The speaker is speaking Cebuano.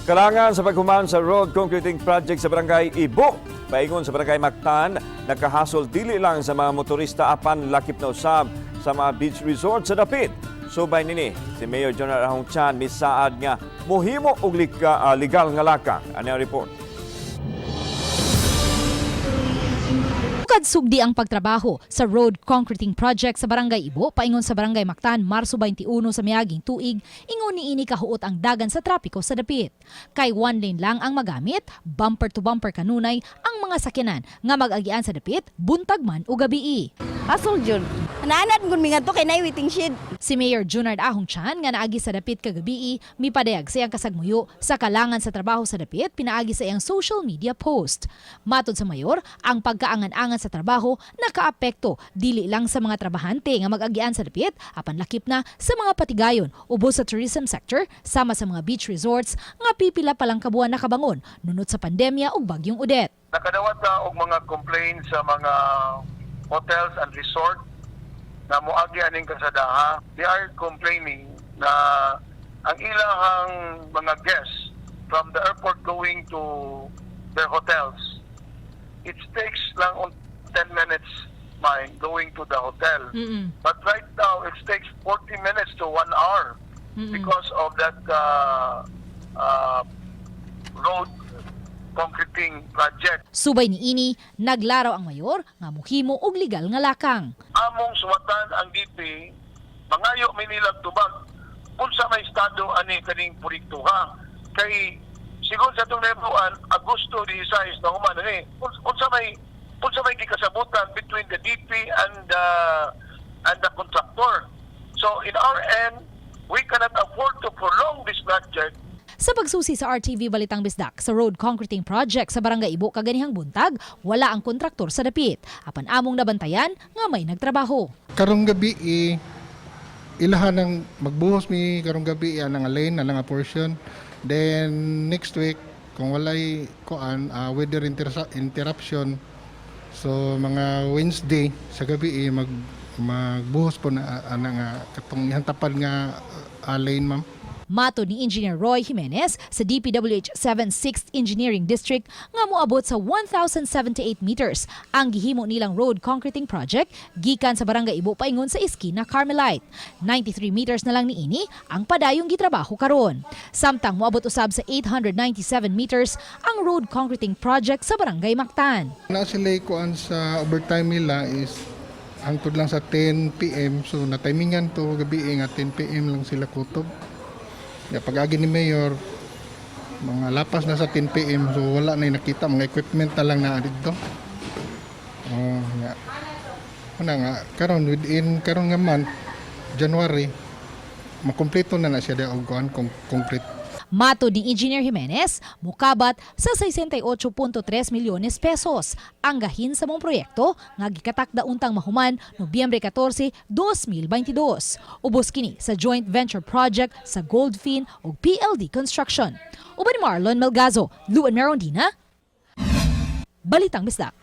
Kalangan sa paghuman sa road concreting project sa Barangay Ibo paingon sa Barangay Mactan, nakahasol dili lang sa mga motorista apan lakip na usab sa mga beach resort sa dapit. Subay nini, si Mayor Junard Ahong Chan misaad nga mohimo og legal nga lakang. Ano ang report? Bukad sugdi ang pagtrabaho sa road concreting project sa Barangay Ibo paingon sa Barangay Mactan Marso 21 sa miaging tuig, ingon niini kahuot ang dagan sa trapiko sa dapit. Kay one lane lang ang magamit, bumper to bumper kanunay ang mga sakyanan nga mag-agian sa dapit buntag man o gabii. Hasol jud. Naanad gud mi ngadto kay nay waiting shed. Si Mayor Junard Ahong Chan nga naagi sa dapit kagabii, mipadayag sa iyang kasagmuyo sa kalangan sa trabaho sa dapit pinaagi sa iyang social media post. Matod sa mayor, ang pagkaangan-angan sa trabaho nakaapekto dili lang sa mga trabahante nga mag-agian sa dapit apan lakip na sa mga patigayon ubos sa tourism sector sama sa mga beach resorts nga pipila pa lang kabuan nakabangon nunot sa pandemya ug bagyong Odette. Nakadawat ta og mga complaint sa mga hotels and resort na moagi aning kasadaha. They are complaining na ang ilahang mga guests from the airport going to their hotels, it takes lang on 10 minutes mine going to the hotel. But right now, it takes 40 minutes to 1 hour because of that road concreting project. Subay niini, naglaraw ang mayor nga muhimo og legal nga lakang. Among suwatan ang DP, mangayo mi nilang tubag unsa may estado ani kaning proyekto ha. Kay sigon sa atong nahibaw-an, Agosto 16 na human ani. Unsa may gikasabutan between the DP and the contractor? So in our end, we cannot afford to prolong this project. Sa pagsusi sa RTV Balitang Bisdak sa road concreting project sa Barangay Ibo kaganihang buntag, wala ang kontraktor sa dapit. Apan among nabantayan nga may nagtrabaho. Karong gabi eh, ilahan ng magbuhos mi karong gabi ang nga lane na nga portion. Then next week kung walay kuan weather interruption, so mga Wednesday sa gabi eh, magbuhos po na ana nga katong ihantapan nga lane, ma'am. Matod ni Engineer Roy Jimenez sa DPWH 7 6th Engineering District nga moabot sa 1,078 meters ang gihimo nilang road concreting project gikan sa Barangay Ibo paingon sa Iskina Carmelite. 93 meters na lang niini ang padayong gitrabaho karon. Samtang moabot usab sa 897 meters ang road concreting project sa Barangay Mactan. Na sila kuan sa overtime nila is hangtod lang sa 10 PM, so na timingan to gabi eh, nga 10 PM lang sila kutob. Ya pag-agi ni Mayor mga lapas na sa 10 PM, so wala na yung nakita, mga equipment na lang na dito. Oh, nga. Una nga karon within karon nga month January makumpleto na na siya da og kuan concrete. Matod ni Engineer Jimenez, mukabat sa 68.3 milyones pesos ang gahin sa mong proyekto nga gikatakda untang mahuman Nobyembre 14, 2022. Ubos kini sa joint venture project sa Goldfin ug PLD Construction. Uban ni Marlon Melgazo, Luan Merondina, Balitang Bisdak.